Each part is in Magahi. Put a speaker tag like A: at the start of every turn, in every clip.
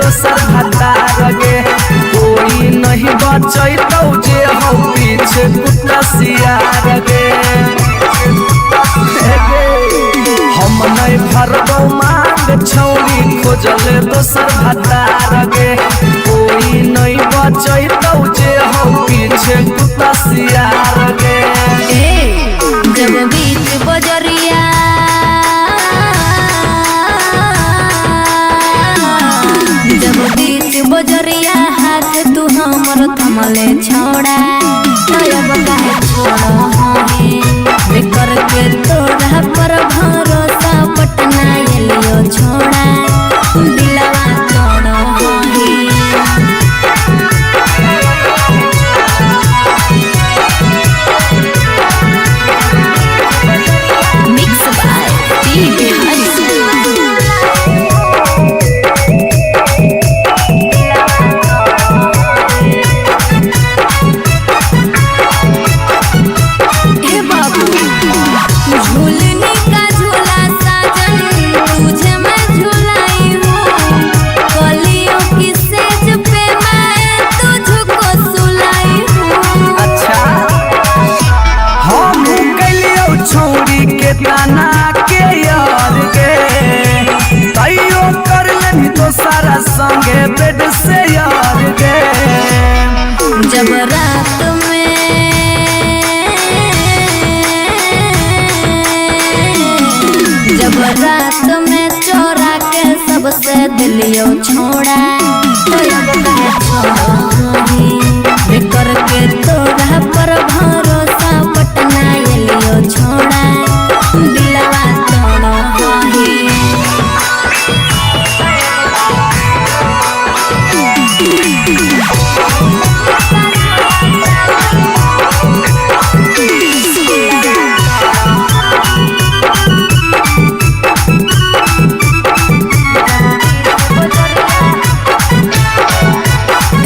A: दोसर भतार गे। कोई नहीं बचैतौ जे हौ पीछे कुत्ता सियार गे। हम नहीं भरबौ मांग छौरी खोजले दोसर भतार गे। कोई नहीं बचैतौ जे हौ पीछे कुत्ता सियार गे।
B: जब बीच बजरिया जब बीच बजरिया हाथ तू हमर थमले छोड़ा तब काहे छोड़ बेकर के तोरा पर भरोसा पटना एलियो छोड़ा दिलवा तोड़। Mix by P Bihari. हे बाबू झूलने का झूला साजन तुझे मैं झूलाई हूँ कलियों की सेज पे मैं तुझको सुलाई हूँ।
A: अच्छा हम कैलियो छौरी के ताना के यार गे, तैयो कर लेनी तो सारा संगे बेड से यार गे।
B: जब रात में जब रात में चोरा के सबसे दिलियो छोड़ा तब काहे छोड़ी बेकर के तोरा पर भरोसा पटना एलियो छोड़ा दिलवा तोड़।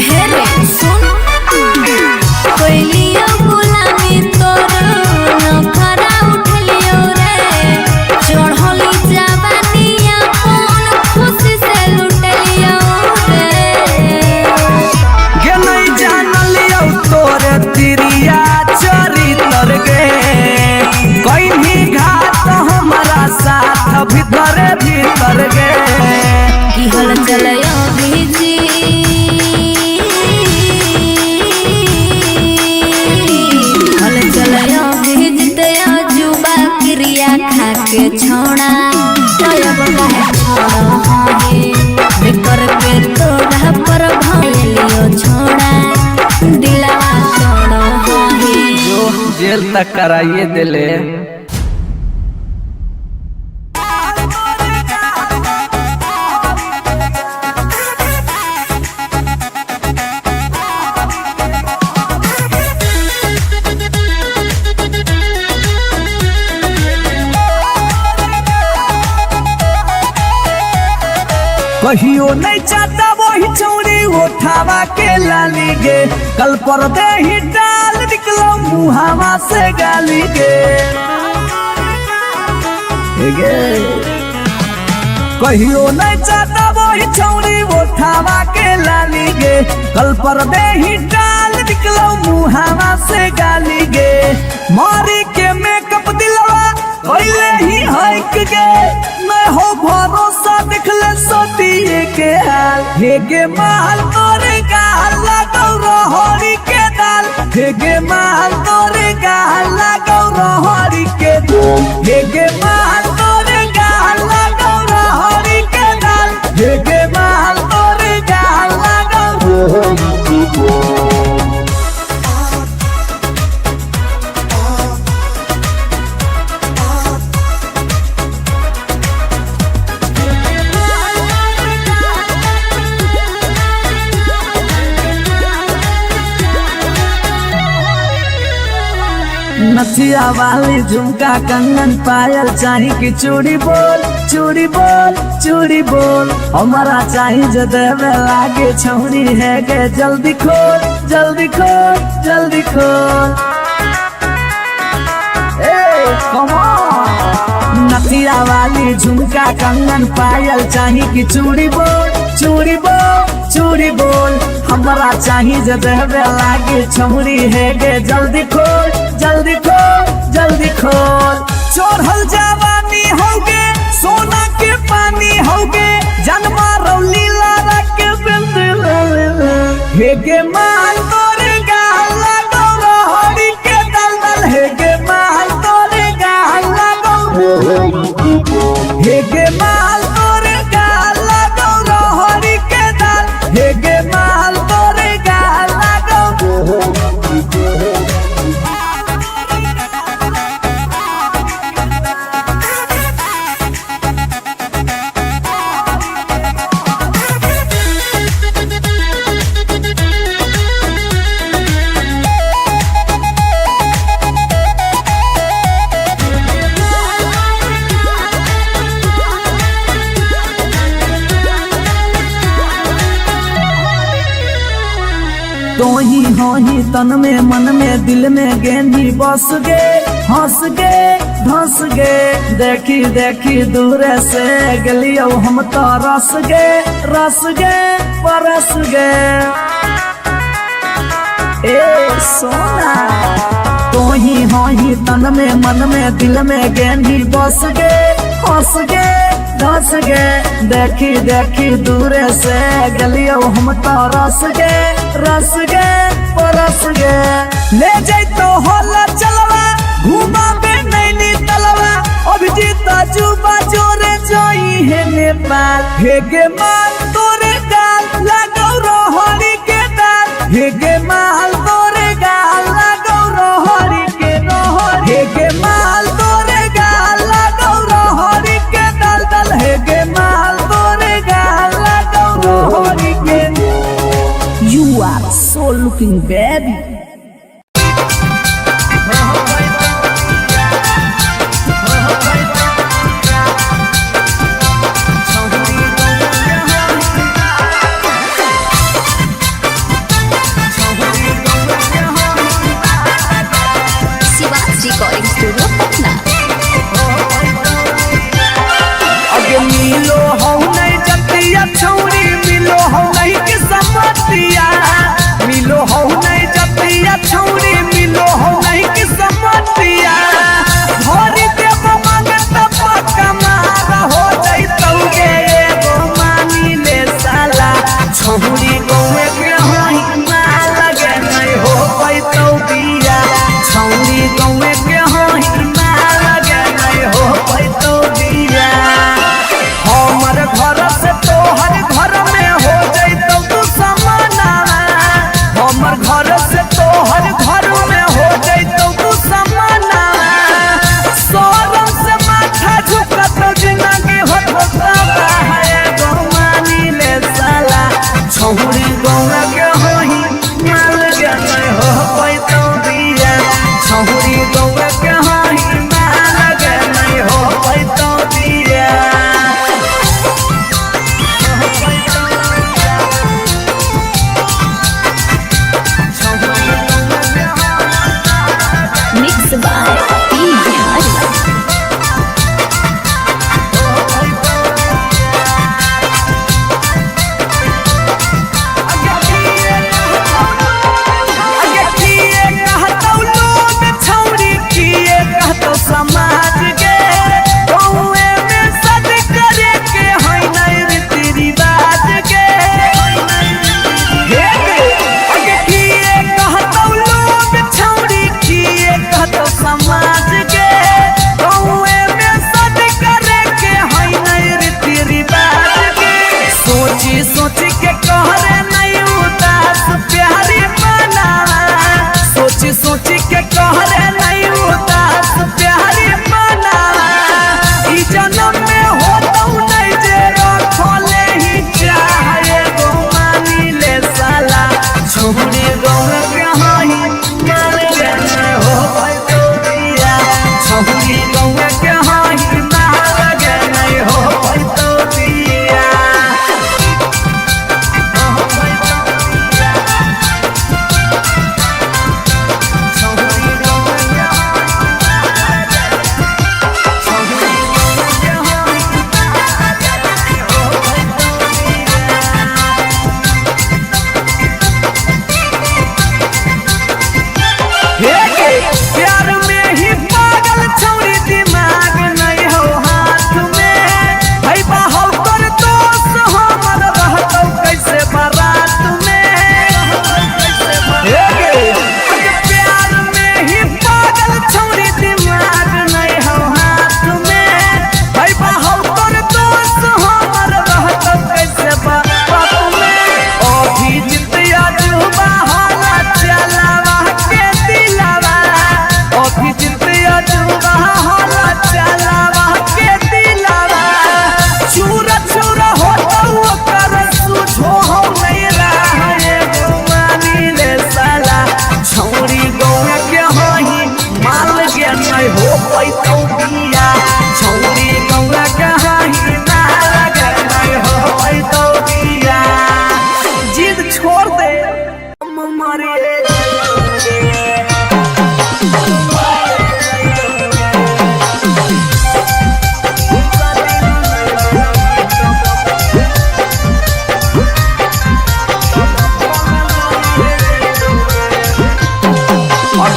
B: हे रे सुन कोइलियो गुलामी तोर नखरा उठलियो रे चढ़ली जवानिया कौन खुशी से लुटलियो रे।
A: गे नहीं जानलियो तोरे तिरिया चरितर गे, कहीं घात हमारा साथ भीतरे भीतर गे।
B: की हल चलयो भिजी हल चलयो भिजते जुबा क्रिया खाके छोड़ा तब काहे छोड़ बेकर के तोरा पर भइलियो छोड़ा दिलवा तोड़।
A: जो जेल तक कराइए दिले। कहियो नहीं चाहता वही चौड़ी उठावा के लाली गे, कल पर दे ही डाल निकलो मुहावा से गाली गे। गे कहियो नहीं चाहता वही चौड़ी उठावा के लाली गे, कल पर दे ही डाल निकलो मुहावा से गाली गे। मारी के मेकअप दिलवा पहले ही हक गे, मैं हो भरोसा दिखले सोतिए के हाल। हे गे माल तोरे गाल लागौ रहरी के दाल, हे गे माल तोरे गाल लागौ रहरी के दाल, हे गे माल तोरे गाल लागौ रहरी के दाल, हे गे माल तोरे गाल लागौ रहरी के दाल। नथिया वाली झुमका कंगन पायल चाही कि चूड़ी बोल चूड़ी बोल चूड़ी बोल, हमारा चाही जो देवे लागे छौरी है गे जल्दी खोल जल्दी खोल जल्दी खोल। ए कम ऑन। नथिया वाली झुमका कंगन पायल चाही कि चूड़ी बोल चूड़ी बोल चूड़ी बोल। हमरा चाही जे देवे लागे छौरी हे गे जल्दी खोल जल्दी खोल जल्दी खोल। चढ़ल जवानी होगे सोना के पानी होगे जन्मा रौली लारा के बिंद हे गे माल तोरे गाल लागो रहरी के दलदल हे गे माल तोरे गाल लागो हे गे माल तोरे गाल लागो रहरी के दल हे गे माल तोरे गाल लागो। तो ही हो ही तन में मन में दिल में गेंदी बस गे हंस गे धंस गे देखी देखी दूर से गलियो हम तो रस गे रस गे परस गे ए सोना। तो ही हो ही तन में मन में दिल में गेंदी बस गे हंस गे धंस गे देखी देखी दूर से गलियो हम तो रस गे रस गे परस गे। ले जैतो होला चलवा घुमाबे नैनी तलवा अभिजीत जुबा जोरे जोई हे नेपाल हे गे माल तोरे गाल लागौ रहरी के दाल हे गे माल तोरे गाल लागौ रहरी के रहरी हे गे माल तोरे गाल लागौ रहरी के दाल दाल हे गे माल तोरे गाल लागौ रहरी के। You are so looking baby.
B: Shiva recording studio Patna.
A: अगे मिलो हो नहीं जतिया छौरी मिलो हो नहीं के समतिया मिलो हो नहीं जतिया छौरी मिलो हो नहीं के समतिया भरी देव मांगत पक्का मारा हो जैतौ गे एगो मानी ले साला छौरी गौए के होई माल गे नहीं हो पैतौ बिया छौरी गौए के होई माल गे नहीं हो पैतौ बिया। हमर घर से तोहर घर में हो जैतौ तू समाना हमर घर से तोहर घर में हो जैतौ तू समाना शरम से माथा झुकत जिंदगी होत है गौमानी ले साला छौरी गौरा के होही माल के नहीं हो पैतौ बिया छौरी गौरा के होही माल के नहीं हो पैतौ बिया।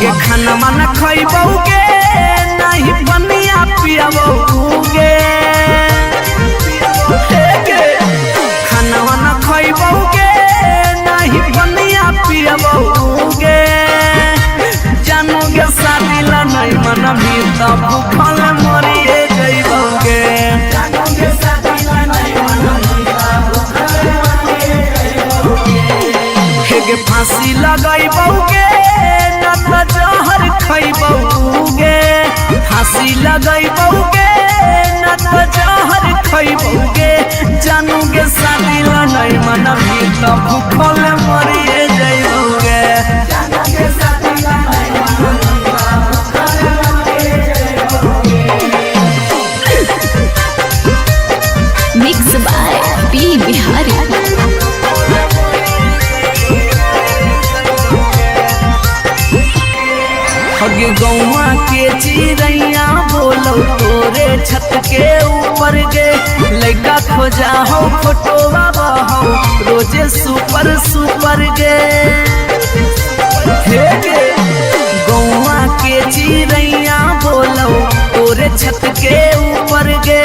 A: हगे खाना माना खइबौगे नहीं पनिया पियबौगे। हे गे खाना वाना खइबौगे नहीं पनिया पियबौगे। जानोगे शादी ला नहीं मनबी त भूखल मरिए जइबौगे। जानोगे शादी ला नहीं मनबी त भूखल मरिए जइबौगे। हेगे फांसी लगइबौगे न त जहर खइबौगे। फांसी लगइबौगे न त जहर खइबौगे। जानोगे शादी ला नहीं मनबी त भूखल मरिए जइबौगे। जानोगे शादी ला नहीं मनबी त भूखल मरिए जइबौगे।
B: Mix by P Bihari.
A: हगे गौआ के चिड़ैया बोलो तोरे छत के ऊपर गे। लड़का खोजा हो फोटोवा बहो रोजे सुपर सुपर गे। हे गे गौआ के चिड़ैया बोलो तोरे छत के ऊपर गे।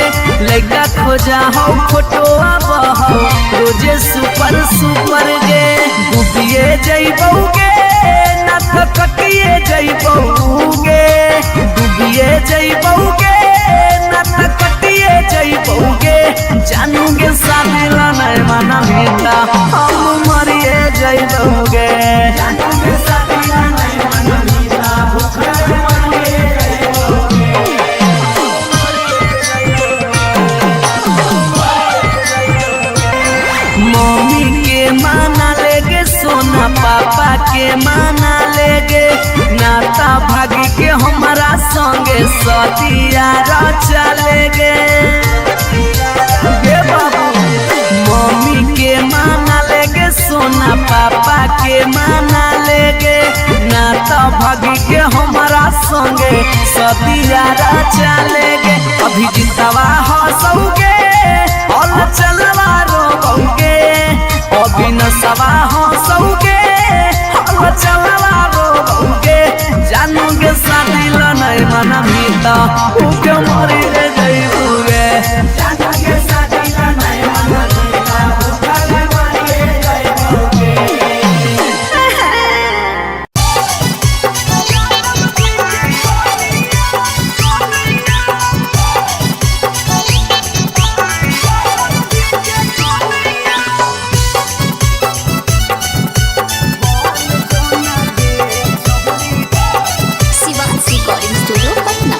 A: लड़का खोजा हो फोटोवा बहो रोजे सुपर सुपर गे। डूबिए जइबौगे न त कटिए जइबौगे। डूबिए जइबौगे न त कटिए जइबौगे। जानूगे शादी ला नहीं मनबी त हम मरिए जइबौगे। जानूगे शादी ला नहीं मनबी त भूखल मरिए जइबौगे। मम्मी के माना लेगे सोना पापा के माना लेगे। नाता भागी के हमारा संगे सतिया चलेगे। गे बाबू मम्मी के माना लेगे सोना पापा के माना लेगे। नाता भागी के हमारा संगे सतिया चलेगे। अभी जितवा हंसौगे और चलवा रोबौगे। अभी नसवा हंसौगे और चलवा रोबौगे। जानोगे शादी ला नहीं मनबी त भूखे मरिए जइबौगे। जानोगे शादी ला नहीं मनबी त भूखल मरिए जइबौगे।
B: Shiva's recording studio Patna.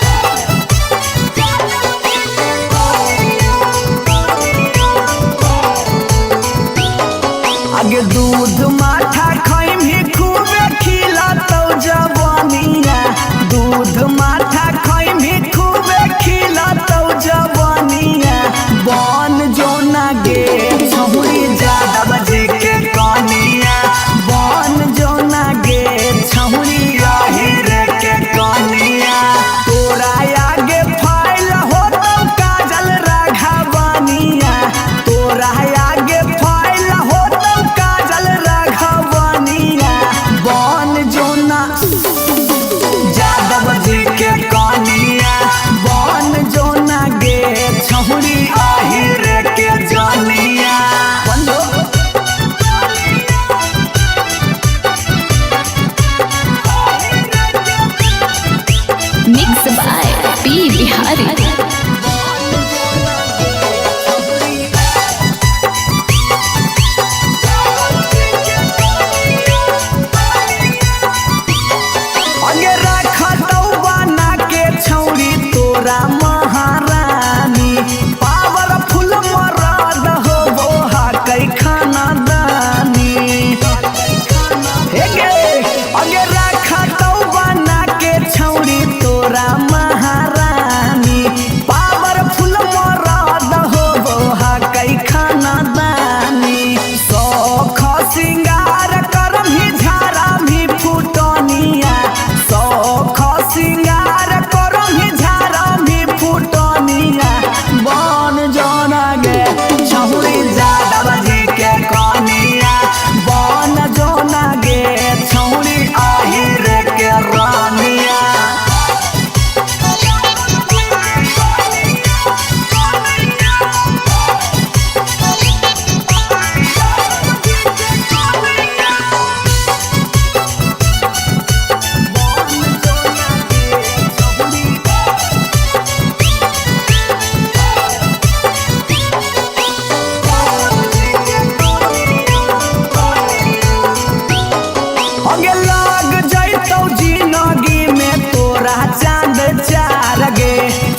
A: लग जैतौ जिंदगी में तोरा चांद चार गे।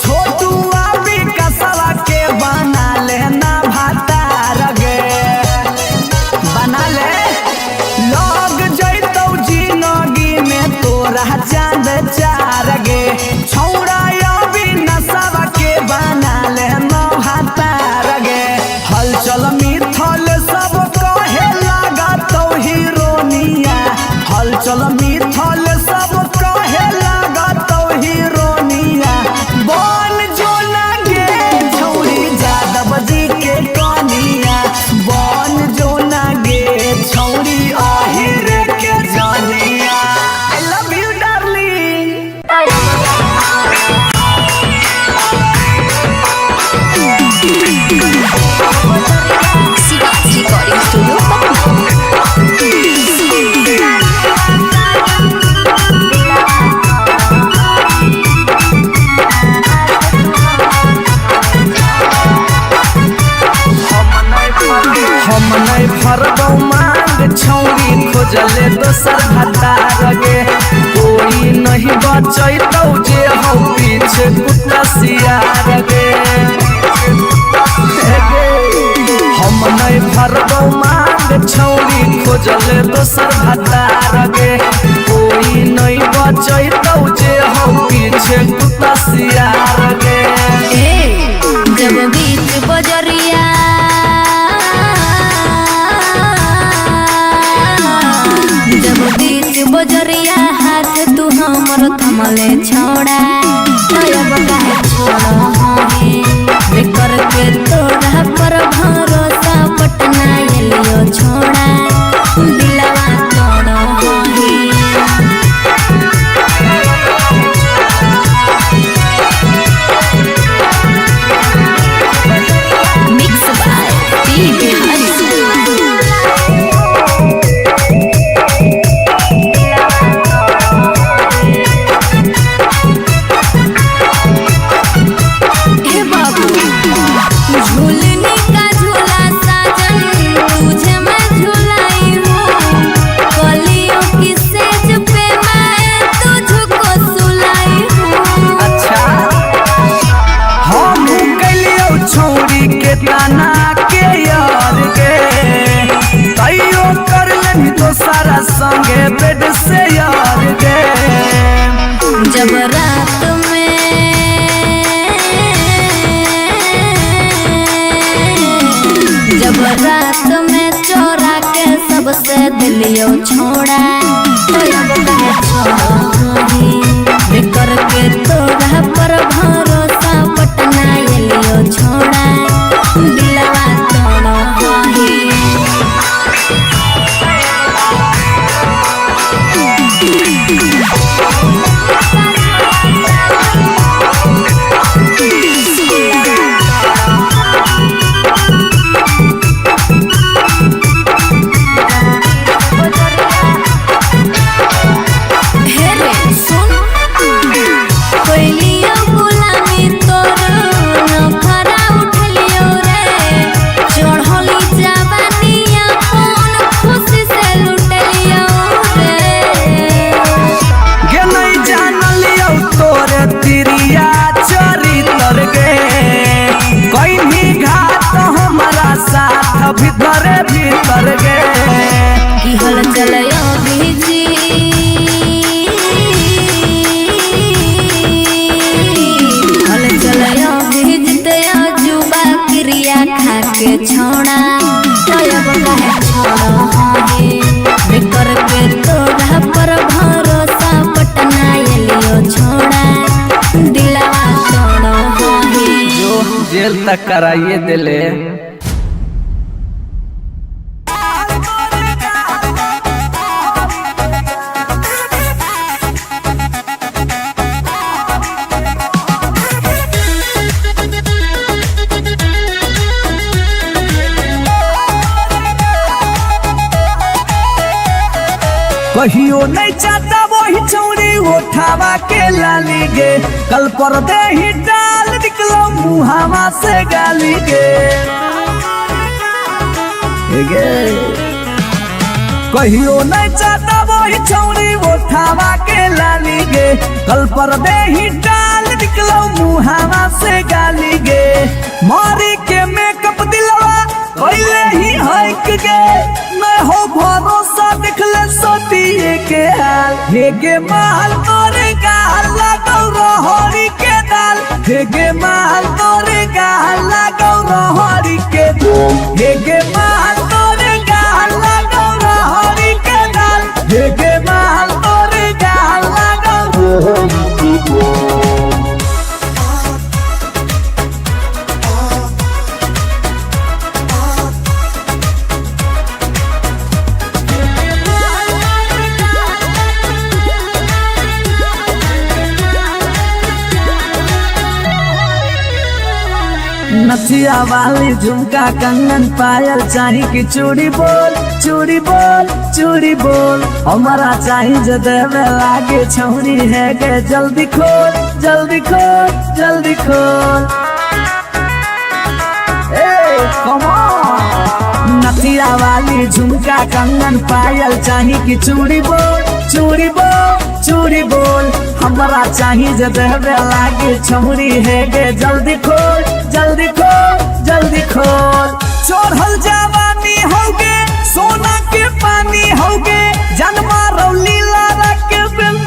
A: छोटू अभी कसवा के बना लेना भातार गे, बना ले। लग जैतौ जिंदगी में तोरा चांद चार गे। छौड़ा अभी नशवा के बना लेना भातार गे। हलचल मिथल सब कहे लागतौ हीरोनिया, हलचल मिथल सब कहे लागतौ हीरोनिया। बन जो ना गे छौड़ी जादव जी के कनिया, बन जो ना गे छौड़ी अहिर के जनिया। I love you darling.
B: Shiva's recording studio Patna.
A: हम नहीं फरबौ मांग छौरी खोजले दोसर भतार गे। कोई नहीं बचैतौ जे हौ पीछे कुत्ता सियार गे। हम नहीं फरबौ मांग छौरी खोजले दोसर भतार गे। कोई नहीं बचैतौ जे हौ पीछे कुत्ता सियार गे।
C: ए जब बीच बजरिया, जब बीच बजरिया हाथ तू हमर थमले छोड़ा, तब काहे छोड़ हे बेकर के तोरा पर भरोसा पटना एलियो छोड़ा, दिलवा तोड़ हे।
B: Mix by P Bihari.
C: हे बाबू झूलने का झूला साजन तुझे मैं झूलाई हूँ, कलियों की सेज पे मैं तुझको सुलाई हूँ।
A: अच्छा हम कैलियौ छौरी के ताना के यार गे, तैयो कर लेनी तो सारा संगे बेड से यार गे।
C: जब रात में, जब रात में चोरा के सबसे दिलियो छोड़ा, तब काहे छोड़ही बेकर के तोरा पर भरोसा पटना एलियो छोड़ा, दिलवा तोड़ही। हे रे सुन, कोइलियो गुलामी तोर नखरा उठलियो रे, चढ़ली जवानिया कौन खुशी से लुटलियो रे।
A: गे नहीं जानलियौ तोरे तिरिया चरितर गे, कहीं घात हमारा साथ भीतरे भीतर गे।
C: की हल चलयो भिजी, हल चलयो भिजते अजुबा क्रिया खाके छोड़ा, तब काहे छोड़ही बेकर के तोरा पर भरोसा पटना एलियो छोड़ा, दिलवा तोड़ही।
A: जो जेल तक कराइए दिले। कहियो नहीं चाहता वही छौरी उठावा के लाली गे, कल पर दे ही डाल निकलो मुहावा से गाली गे। ए गे। कहियो नहीं चाहता वही छौरी ओठावा के लाली गे, कल पर देही डाल निकलो मुहावा से गाली गे। मारी के मेकअप दिलवा कैले ही हक गे, मैं हो भरोसा दिखले सोतिए के हाल। हे गे माल तोरे गाल लागौ रहरी के दाल, हे गे माल तोरे गाल लागौ रहरी के दाल, हे गे माल तोरे गाल लागौ रहरी के दाल, हे गे माल तोरे गाल लागौ रहरी के दाल। नथिया वाली झुमका कंगन पायल चाही कि चूड़ी बोल, चूड़ी बोल, चूड़ी बोल। हमारा चाही जे देवे लागे छौरी है गे, जल्दी खोल, जल्दी खोल, जल्दी खोल। ए कम ऑन। नथिया वाली झुमका कंगन पायल चाही कि चूड़ी बोल, चूड़ी बोल, चूड़ी बोल। हमारा चाही जे देवे लागे छौरी है गे, जल्दी खोल, जल्दी खोल, जल्दी खोल। चढ़ल जवानी होगे सोना के पानी होगे, जन्मा रौली लारा के बिंद।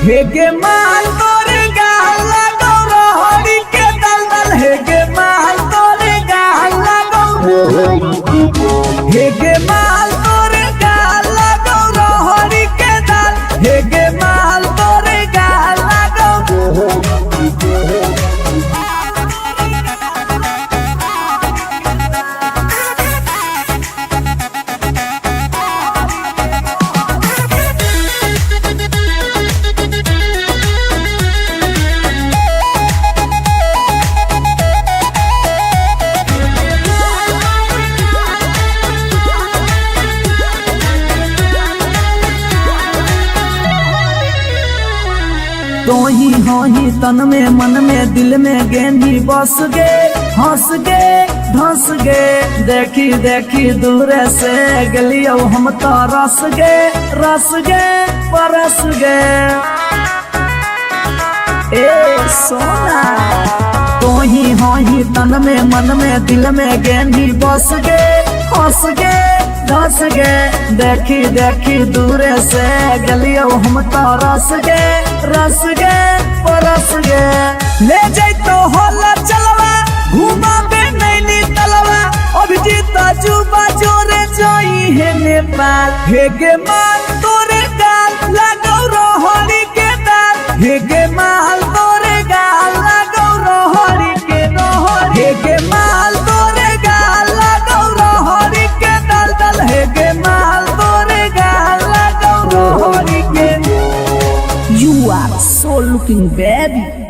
A: हे गे माल तोरे गाल लागौ रहरी के दलदल, हे गे माल तोरे गाल लागौ, हे गे माल तोरे गाल लागौ रहरी के दाल, हे गे माल तोरे गाल लागौ। तो ही हो ही तन में मन में दिल में गेंदी बस गे, हंस गे धंस गे। देखी देखी दूर से गलियो हम तो रस गे, रस गे परस गे। ए सोना तो ही हो ही तन में मन में दिल में गेंदी बस गे, हंस गे धस गे। देखी देखी दूर से गलियो हम तो रस गे, रस गे परस गे। ले जैतो होला चलवा घुमाबे नैनी तलवा, अभिजीत जुबा जोरे जोई हे नेपाल। हे गे माल तोरे गाल लागौ रहरी के दाल, हे गे माल तोरे गाल लागौ रहरी के रहरी, हे गे माल तोरे गाल लागौ रहरी के दाल दाल, हे गे माल तोरे गाल लागौ रहरी के। You are so looking baby.